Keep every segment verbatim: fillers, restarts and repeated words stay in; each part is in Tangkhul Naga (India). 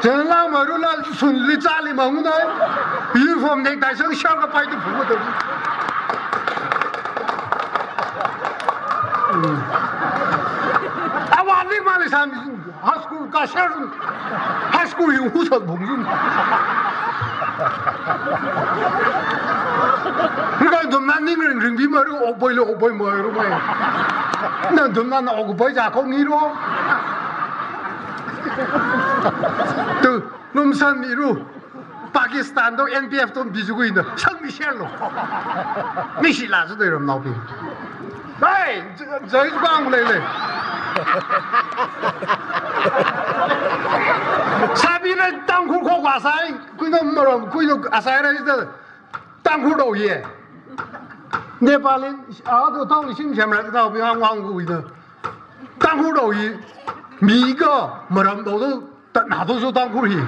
Chānlang marula sunli chāli mangunai. Uniform necktie sāng shirt kapai tu phungda. Awa lik mali san high school ka shirt. High school yung hu san phung sun. Ngai dum nan ning ring ring bi maru, okboi lo okboi maru mai. Nan dum nan okboi ja ko ngiro. Tu, lumsan miru. Pakistan to N P F to bijuguina. Sangmi share lo. Mishi la su doi ramnaobing. Hai, zai bang lei lei. Sabina Tangkhul kho kasai, kuina maram, kuina asai ra ida. Tangkhul dao ye. Nepali, a to tao li shim sham ra dao bi ang wang guina. Tangkhul dao yi, mi ka maram dao to, tatna to su Tangkhul hi.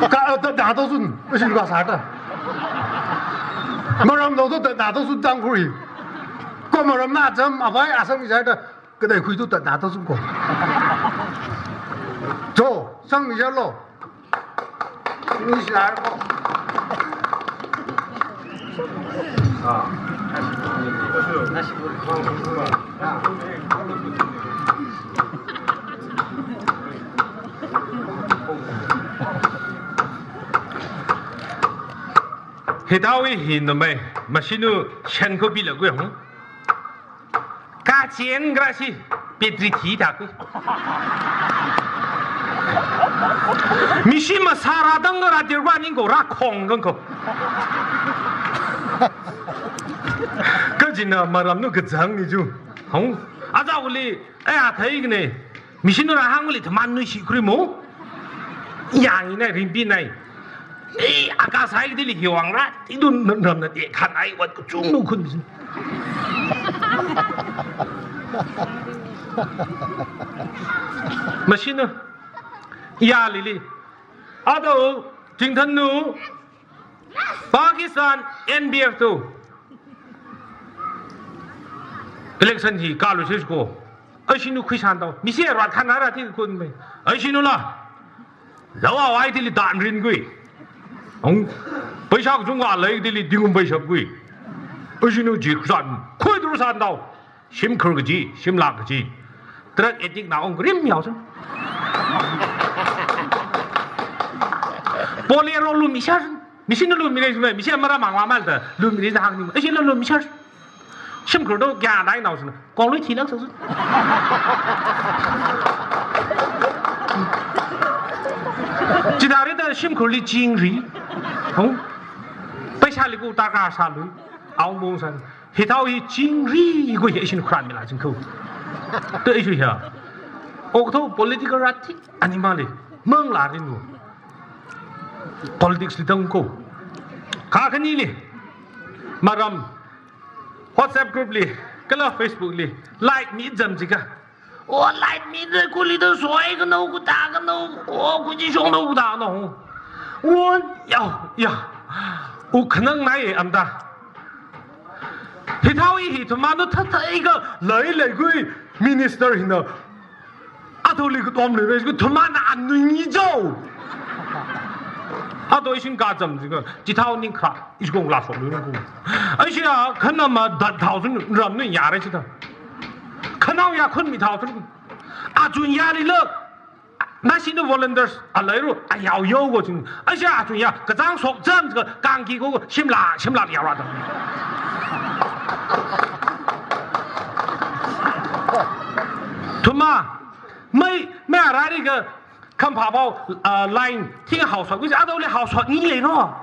Ka, tatna to sun, asin ka sa ta. Maram dao to, tatna to su Tangkhul hi. Ko maram na jam, abai asam ija ta, kadai khui to tatna to sun ko. To, sangmi ja lo. Hithāwui hi numei, machine-u shen ko bila gui hung. Kachien grashi, battery thi ta ko. Mishi masara dang ra dirwa ning ko ra khong dang ko. Kajina maram nu kazang ni ju. Hong. Aja uli, ai athai ne. Mishi nu ra hang uli thaman nu shi kri mo. Yang ina rimpi nai. Ei, aka sai dili hiwang ra, idun ram na te khan ai wat kuchung nu khun. Machine-u, ya lili. Ado, Chingthan nu, Pakistan, N P F to. Election hi kalu sis ko. Ashi nu khuisan dao. Misi rat khan ra ti kun me. Ashi nu la. Lawa wai tili dan rin gui. Ong, paisa kachungkha lei tili dingum paisa gui. Ashi nu ji san, khui dur san dao. Shimkhur kaji, shimlak kaji. Drug addict na ong rim yao san. Bolero lu mi sha san. Misi nu lu mi re san, misi mara mang ma mal ta, lu mi re hang ni. Ashi lu lu mi sha san. Shimkhur do kya nai nao suna. Kong lui thi lak suna. Chidari da shimkhur li chingri. Hong. Paisa li ku ta ka sa lui. Aung bung san. Hithao hi chingri go hi shin khran mi la ching ko. To issue ya. Okto political rat thi animal li. Mang la rin nu. Politics li tang ko. Ka kani li. Maram. WhatsApp group li, kala Facebook li, like mi jam jika. O like mi de kuli de soi kano, kuta kano, o kuji shong no, kuta no. O, ya, ya. U khanang nai amda. Hithao hi thumano thathai ka lai lai gui minister hina. Atholi katom le, thumana anui ngi jo. Ato ishin ka jam jika, chithao ning kha, ish gong la so le ko. Ashi a, khanama dat thao sun ram nu ya re chita. Khanao ya khun mi thao sun. Achun ya li le. National volunteers, a lai ru, a yao yo go chun. Ashi a, achun ya, kachang sok jam jika, kang ki go, shimla, shimla ya ra da. Thuma, Mai, mai a rari ka khampha pao, ah, line, thing hao sot, kuji adao le hao sot ni le no.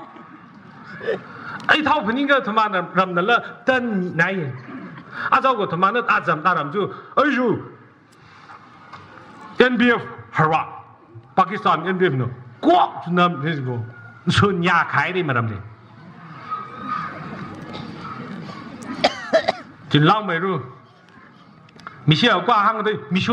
Ai thao phani ka thumana ram na la tan ni nai. Ajao ko thumana ta jam ta ram ju. Ai ju. N P F harwa. Pakistan N P F no. Ko nam ni ko. Sun ya khai ri maram le. Chin lang mai ru. Mishi a kwa hang dai, mishi